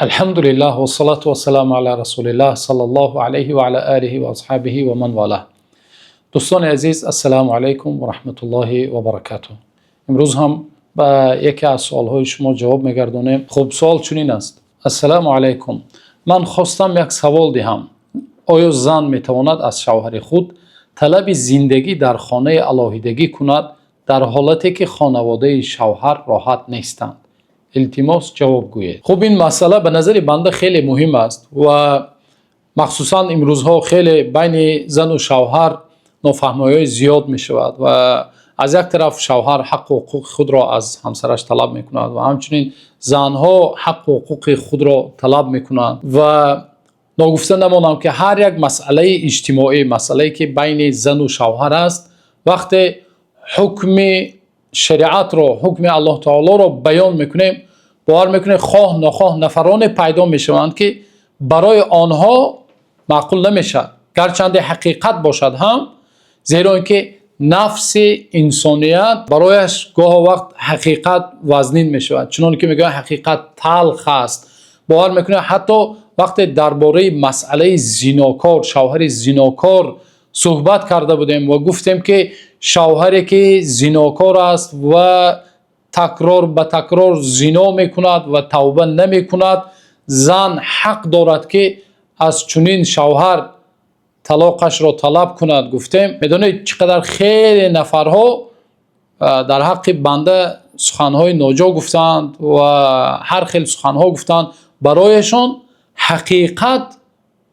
Алҳамдулиллаҳ вассалату вассаламу ала расулиллаҳ саллаллоҳу алайҳи ва ала олиҳи ва асҳобиҳи ва ман валаҳ. Дӯстони азиз, ассалому алайкум ва раҳматуллоҳи ва баракатуҳ. Имрӯз ҳам ба яке аз суолҳои шумо ҷавоб мегардонем. Хуб, суол чунин аст: Ассалому алайкум, ман хостам як савол диҳам. Оё зан метавонад аз шавҳари худ талаби зиндагӣ дар хонаи алоҳидагӣ кунад, дар ҳолате ки хонаводаи шавҳар роҳат нестанд? Илтимос, ҷавоб гӯед. Хуб, ин масъала ба назари банда хеле муҳим аст ва махсусан имрӯзҳо хеле байни зану шавҳар нофаҳмиҳои зиёд мешавад ва аз як тараф шавҳар ҳаққу ҳуқуқи худро аз ҳамсараш талаб мекунад ва ҳамчунин занҳо ҳаққу ҳуқуқи худро талаб мекунанд. Ва ногуфта намонам, ки ҳар як масъалаи иҷтимоӣ, масъалае ки байни зану шавҳар аст, вақте ҳукми шариатро, ҳукми Аллоҳ таолоро баён мекунем, бовар мекунем, хоҳ нохоҳ нафароне пайдо мешаванд, ки барои онҳо маъқул намешавад, гарчанде ҳақиқат бошад ҳам, зеро ин ки нафси инсоният барояш гоҳо вақт ҳақиқат вазнин мешавад. Чуноне ки мегӯянд, ҳақиқат талх аст. Бовар мекунед, ҳатто вақте дар бораи масъалаи зинокор, шавҳари зинокор суҳбат карда будем ва гуфтем, ки шавҳаре ки зинокор аст ва такрор ба такрор зино мекунад ва тавба намекунад, зан ҳақ дорад, ки аз чунин шавҳар талоқашро талаб кунад, гуфтем. Медонед, чӣ қадар хеле нафарҳо дар ҳаққи банда суханҳои ноҷо гуфтанд ва ҳар хел суханҳо гуфтанд. Барояшон ҳақиқат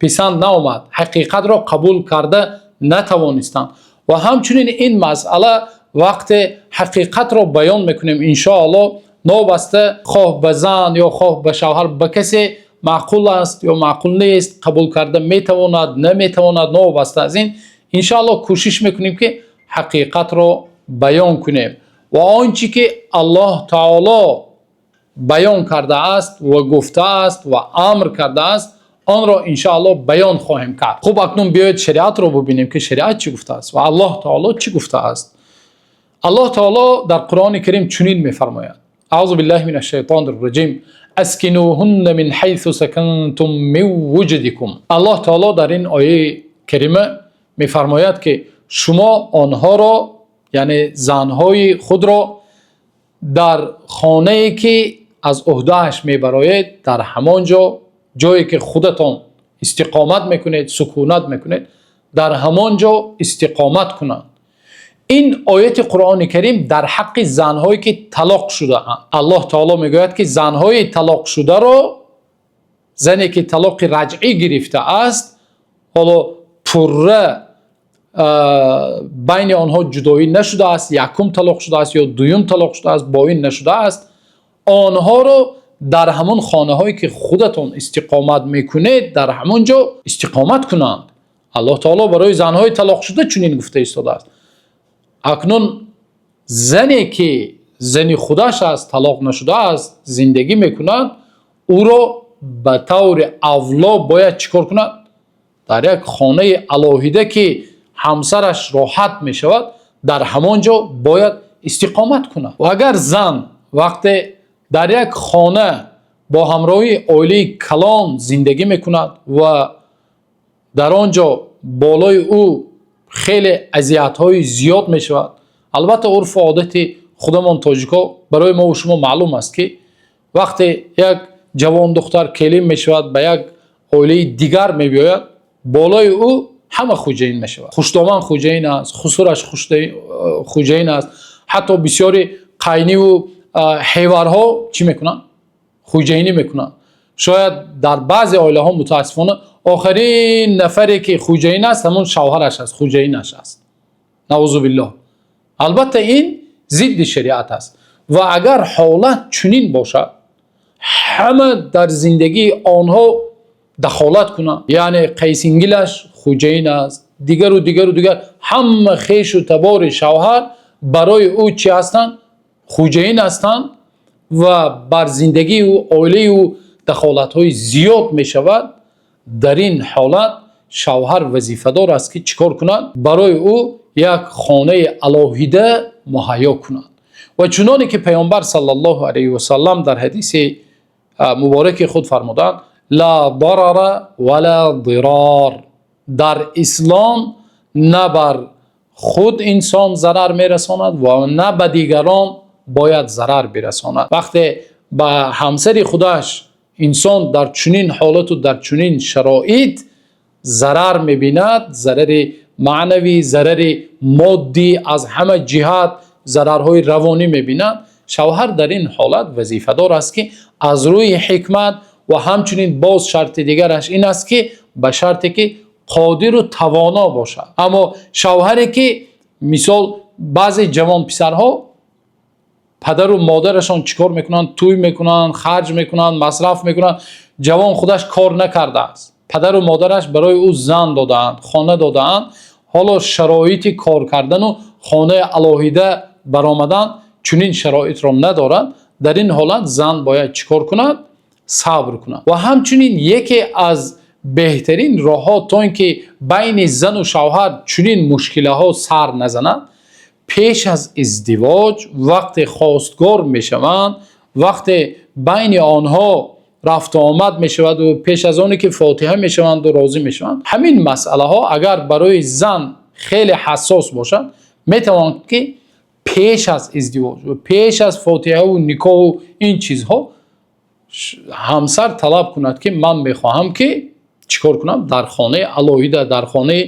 писанд наомад, ҳақиқатро қабул карда натавонистанд. Ва ҳамчунин ин масъала, вақте ҳақиқатро баён мекунем, иншоаллоҳ, новобаста хоҳ ба зан ё хоҳ ба шавҳар, ба касе маъқул аст ё маъқул нест, қабул карда метавонад, наметавонад, новобаста аз ин, иншоаллоҳ, кӯшиш мекунем, ки ҳақиқатро баён кунем ва он чӣ ки Аллоҳ таоло баён кардааст ва гуфтааст ва амр кардааст, онро иншоаллоҳ баён хоҳем кард. Хуб, акнун биёед, шариатро бубинем, ки шариат чӣ гуфтааст ва Аллоҳ таоло чӣ гуфтааст. Аллоҳ таоло дар Қуръони Карим чунин мефармояд: أعوذ بالله من الشيطان الرجيم، أسكنوهن من حيث سكنتم من وجدكم. Аллоҳ таоло дар ин ояи карима мефармояд, ки шумо онҳоро, яъне занҳои худро, дар хонае ки аз уҳдааш мебароед, дар ҳамон ҷо, ҷое ки худатон истиқомат мекунед, сукунат мекунед, дар ҳамон ҷо истиқомат кунанд. Ин ояти Қуръони Карим дар ҳаққи занҳое ки талоқ шудаанд. Аллоҳ таоло мегӯяд, ки занҳои талоқшударо, зане ки талоқи раҷъӣ гирифтааст, ҳоло пурра байни онҳо ҷудоӣ нашудааст, якум талоқ шудааст ё дуюм талоқ шудааст, боин нашудааст, онҳоро дар ҳамон хонаҳое ки худатон истиқомат мекунед, дар ҳамон ҷо истиқомат кунанд. Аллоҳ таоло барои занҳои талоқшуда чунин гуфта истодааст. Акнун зане ки зани худаш аст, талоқ нашудааст, зиндагӣ мекунад, ӯро ба таври авло бояд чӣ кор кунад? Дар як хонаи алоҳида, ки ҳамсараш роҳат мешавад, дар ҳамон ҷо бояд истиқомат кунад. Ва агар зан вақте дар як хона бо ҳамроҳии оилаи калон зиндагӣ мекунад ва дар он ҷо болои ӯ хеле азиятҳои зиёд мешавад, албатта, урфу одати худамон тоҷикҳо барои мо шумо маълум аст, ки вақте як ҷавон духтар келин мешавад, ба як оилаи дигар мебиёяд, болои ӯ ҳама хуҷаин мешавад. Хушдоман хуҷаин аст, хусураш хуҷаин аст, ҳатто бисёри қайниву ҳеварҳо чӣ мекунанд? Хуҷаинӣ мекунанд. Шояд дар баъзе оилаҳо, мутаассифона, охирин нафаре ки хуҷаин аст, ҳамон шавҳараш аст, хуҷаинаш аст, наъузу биллоҳ. Албатта, ин зидди шариат аст. Ва агар ҳолат чунин бошад, ҳама дар зиндагии онҳо дахолат кунанд, яъне қайсингилаш хуҷаин аст, дигару дигару дигар, ҳама хешу табори шавҳар барои ӯ чӣ ҳастанд? Хуҷаин ҳастанд ва бар зиндагии ӯ, оилаи ӯ дахолатҳои зиёд мешавад. Дар ин ҳолат шавҳар вазифадор аст, ки чӣ кор кунад? Барои ӯ як хонаи алоҳида муҳайё кунад. Ва чуноне ки Паёмбар саллаллоҳу алайҳи васаллам дар ҳадиси муборак худ фармуданд: لا ضرر ولا ضرار. Дар ислом на бар худ инсон зарар мерасонад ва на ба дигарон бояд зарар расонад. Вақте ба ҳамсари худаш инсон дар чунин ҳолат ва дар чунин шароит зарар мебинад, зарари маънавӣ, зарари моддӣ, аз ҳама ҷиҳат зарарҳои равонӣ мебинад, шавҳар дар ин ҳолат вазифадор аст, ки аз рӯи ҳикмат ва ҳамчунин боз шарти дигараш ин аст, ки ба шарте ки қодир ва тавоно бошад. Аммо шавҳаре ки мисол баъзе ҷавон писарҳо падару модарашон чӣ кор мекунанд? Тӯй мекунанд, харҷ мекунанд, масраф мекунанд. Ҷавон худаш кор накардааст. Падару модараш барои ӯ зан додаанд, хона додаанд. Ҳоло шароити кор кардан ва хонаи алоҳида баромадан, чунин шароитро надорад. Дар ин ҳолат зан бояд чӣ кор кунад? Сабр кунад. Ва ҳамчунин яке аз беҳтарин роҳҳо, то инки байни зану шавҳар чунин мушкилаҳо сар назанад, пеш аз издивоҷ, вақте хостгор мешаванд, вақте байни онҳо рафту омад мешавад ва пеш аз оне ки фотиҳа мешаванд ва розӣ мешаванд, ҳамин масъалаҳо агар барои зан хеле ҳассос бошад, метавонад, ки пеш аз издивоҷ ва пеш аз фотиҳаву никоҳу ин чизҳо ҳамсар талаб кунад, ки ман мехоҳам, ки чӣ кор кунам, дар хонаи алоҳида, дар хонаи,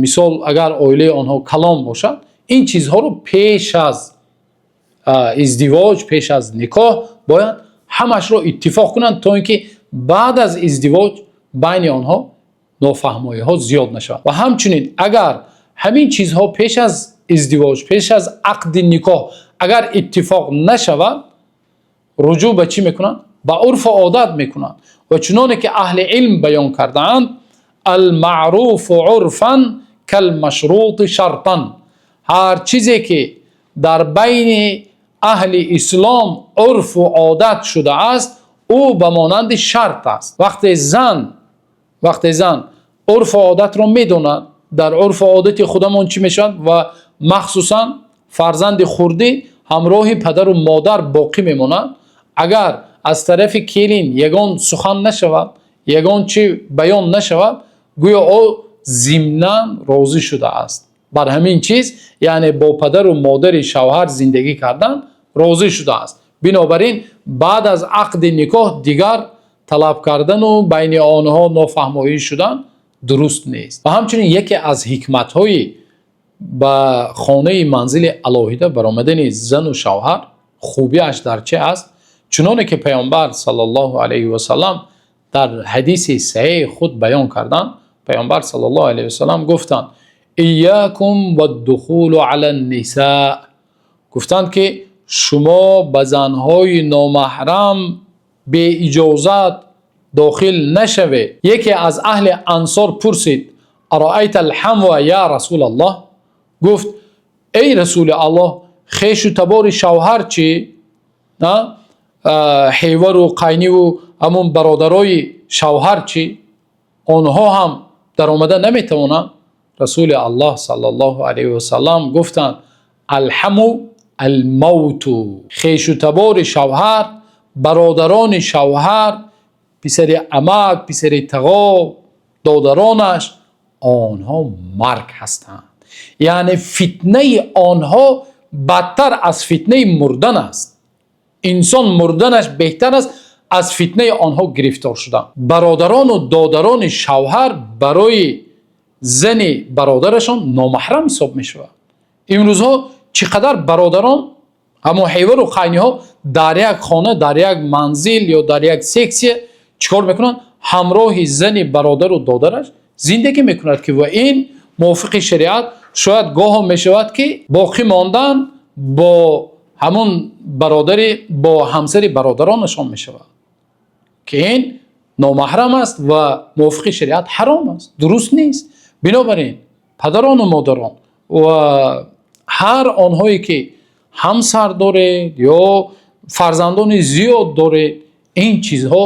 мисол, агар оилаи онҳо калон бошад, ин чизҳоро пеш аз издивоҷ, пеш аз никоҳ бояд ҳамашро иттифоқ кунанд, то ин ки баъд аз издивоҷ байни онҳо нофаҳмоиҳо зиёд нашавад. Ва ҳамчунин агар ҳамин чизҳо пеш аз издивоҷ, пеш аз ақди никоҳ агар иттифоқ нашавад, руҷӯъ ба чӣ мекунанд? Ба урфу одат мекунанд. Ва чуноне ки аҳли илм баён кардаанд: المعروف عرفا كالمشروط شرطا. Ҳар чизе ки дар байни аҳли ислом урфу одат шудааст, ӯ ба монанди шарт аст. Вақте зан урфу одатро медонад, дар урфу одати худамон чӣ мешавад, ва махсусан фарзанди хурдӣ ҳамроҳи падару модар боқӣ мемонад, агар аз тарафи келин ягон сухан нашавад, ягон чӣ баён нашавад, гӯё ӯ зимнан розӣ шудааст бар ҳамин чиз, яъне бо падару модари шавҳар зиндагӣ кардан розӣ шудааст. Бинобар ин баъд аз ақди никоҳ дигар талаб кардану байни онҳо нофаҳмоӣ шудан дуруст нест. Ва ҳамчунин яке аз ҳикматҳои ба хонаи манзили алоҳида баромадани зану шавҳар хубиаш дар чи аст? Чуноне ки Паёмбар саллаллоҳу алайҳи васаллам дар ҳадиси саҳеҳи худ баён карданд, Паёмбар саллаллоҳу алайҳи васаллам гуфтанд: إياكم والدخول على النساء. Гуфтанд, ки шумо ба занҳои номаҳрам беиҷозат дохил нашавед. Яке аз аҳли ансор пурсид: أرأيت الحمو يا رسول الله? Гуфт: эй Расули Аллоҳ, хешу табори шавҳар чӣ? Ҳевару қайниву ҳамун бародарои шавҳар чӣ? Онҳо ҳам даромада наметавонанд? Расули Аллоҳ саллаллоҳу алайҳи васаллам гуфтанд: الحمو الموت. Хешу табори шавҳар, бародарони шавҳар, писари амак, писари тағо, додаронаш, онҳо марг ҳастанд, яъне фитнаи онҳо бадтар аз фитнаи мурдан аст. Инсон мурданаш беҳтар аст аз фитнаи онҳо гирифтор шудан. Бародарону додарони шавҳар барои зани бародарашон номаҳрам ҳисоб мешавад. Имрӯзҳо чӣ қадар бародарон, ҳамон ҳевару қайниҳо дар як хона, дар як манзил ё дар як сексия чӣ кор мекунанд? Ҳамроҳи зани бародару додараш зиндагӣ мекунад, ки ва ин мувофиқи шариат шояд гоҳо мешавад, ки боқӣ мондан бо ҳамон бародари, бо ҳамсари бародаронашон мешавад, ки ин номаҳрам аст ва мувофиқи шариат ҳаром аст, дуруст нест. Бинобар ин падарону модарон ва ҳар онҳое ки ҳамсар доред ё фарзандони зиёд доред, ин чизҳо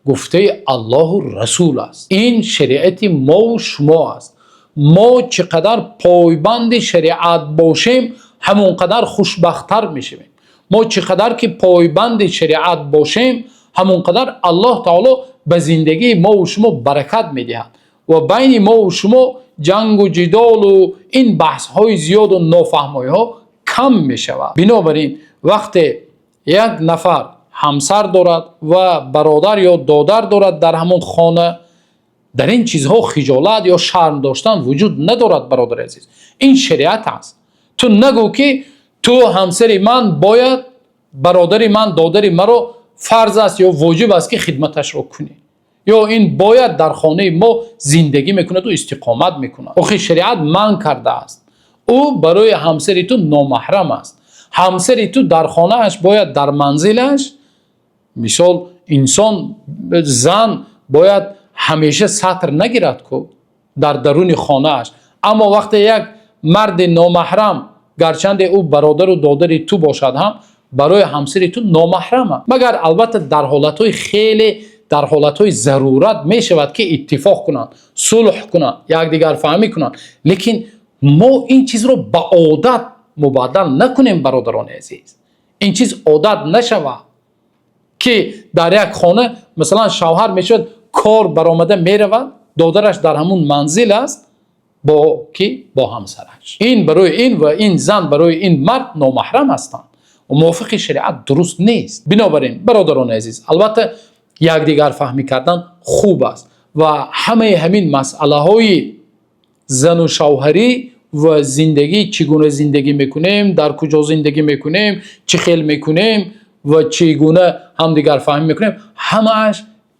гуфтаи Аллоҳу Расул аст, ин шариати мову шумо аст. Мо чӣ қадар пойбанди шариат бошем, ҳамон қадар хушбахттар мешавем. Мо чӣ қадар ки пойбанди шариат бошем, ҳамон қадар Аллоҳи таъоло ба зиндагии мо ва шумо баракат медиҳад ва байни мо ва шумо ҷанг ва ҷадал ва ин баҳсҳои зиёд ва нофаҳмиҳо кам мешавад. Бинобар ин вақте як нафар ҳамсар дорад ва бародар ё додар дорад дар ҳамон хона, дар ин чизҳо хиҷолат ё шарм доштан вуҷуд надорад, бародари азиз. Ин шариат аст. Ту нагӯ ки ту ҳамсари ман бояд бародари ман, додари маро фарз аст ё воҷиб аст ки хидматашро кунӣ, ё ин бояд дар хонаи мо зиндагӣ мекунад ва истиқомат мекунад. Охе, шариат манъ кардааст. Ӯ барои ҳамсари ту номаҳрам аст. Ҳамсари ту дар хонааш бояд, дар манзилаш, мисол, инсон, зан бояд ҳамеша сатр нагирад ку дар даруни хонааш. Аммо вақте як марди номаҳрам, гарчанде ӯ бародар ва додари ту бошад ҳам, барои ҳамсари ту номаҳрам аст. Магар албатта дар ҳолатҳои хеле, дар ҳолатҳои зарурат мешавад ки иттифоқ кунанд, сулҳ кунанд, якдигарфаҳмӣ кунанд, лекин мо ин чизро ба одат мубаддал накунем, бародарони азиз. Ин чиз одат нашавад ки дар як хона, масалан, шавҳар мешавад, кор баромада меравад, додараш дар ҳамун манзил аст бо кӣ? Бо ҳамсараш. Ин барои ин ва ин зан барои ин мард номаҳрам ҳастанд ва мувофиқи шариат дуруст нест. Бинобар ин, бародарони азиз, албатта якдигарфаҳмӣ кардан хуб аст ва ҳамаи ҳамин масъалаҳои зану шавҳарӣ ва зиндагӣ, чӣ гуна зиндагӣ мекунем, дар куҷо зиндагӣ мекунем, чӣ хел мекунем ва чӣ гуна ҳамдигарфаҳмӣ мекунем, ҳамааш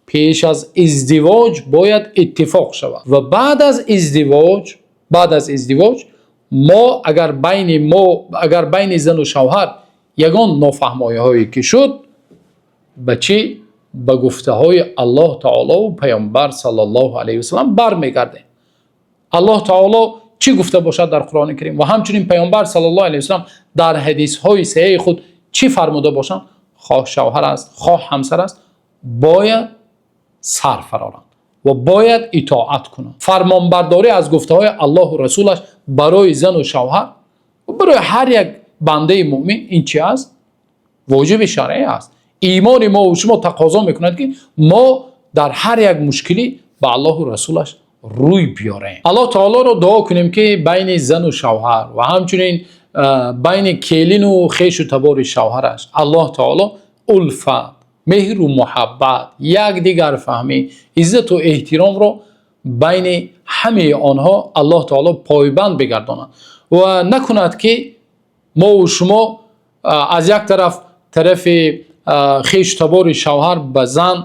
пеш аз издивоҷ бояд иттифоқ шавад. Ва баъд аз издивоҷ мо агар байни мо, агар байни зану шавҳар ягон нофаҳмоиҳое ки шуд, ба чӣ? Ба гуфтаҳои Аллоҳ таоло ва Паёмбар саллаллоҳу алайҳи васаллам бармегардем. Аллоҳ таоло чӣ гуфта бошад дар Қуръони Карим ва ҳамчунин Паёмбар саллаллоҳу алайҳи васаллам дар ҳадисҳои саҳеҳи худ чӣ фармуда бошанд, хоҳ шавҳар аст, хоҳ ҳамсар аст, бояд сар фароранд ва бояд итоат кунанд. Фармонбардорӣ аз гуфтаҳои Аллоҳу расулаш барои зану шавҳар ва барои ҳар як бандаи мӯъмин ин чӣ аст? Воҷиби шаръӣ аст. Имони мо ва шумо тақозо мекунад ки мо дар ҳар як мушкилӣ ба Аллоҳу расулаш рӯй биёрем. Аллоҳ таолоро дуо кунем ки байни зану шавҳар ва ҳамчунин байни келину хешу табори шавҳараш Аллоҳ таоло улфат, меҳру муҳаббат, якдигарфаҳмӣ, иззату эҳтиромро байни ҳамаи онҳо Аллоҳ таоло пойбанд бигардонад ва накунад ки мо ва шумо аз як тараф, тарафи хешу табори шавҳар ба зан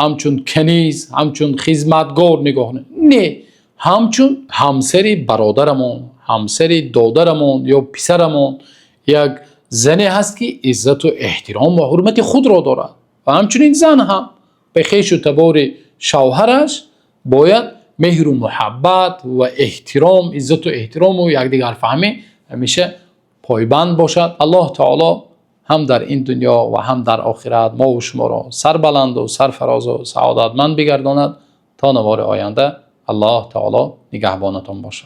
ҳамчун каниз, ҳамчун хизматгор нигоҳ кунем. Не, ҳамчун ҳамсари бародарамон, ҳамсари додарамон ё писарамон, як зане ҳаст ки иззату эҳтиром ва ҳурмати худро дорад. Ва ҳамчунин зан ҳам ба хешу табори шавҳараш бояд меҳру муҳаббат ва эҳтиром, иззату эҳтирому якдигарфаҳмӣ ҳамеша пойбанд бошад. Аллоҳ таоло ҳам дар ин дунё ва ҳам дар охират мо ва шуморо сарбаланду сарфарозу саодатманд бигардонад. То навори оянда Аллоҳ таоло нигаҳбонатон бошад.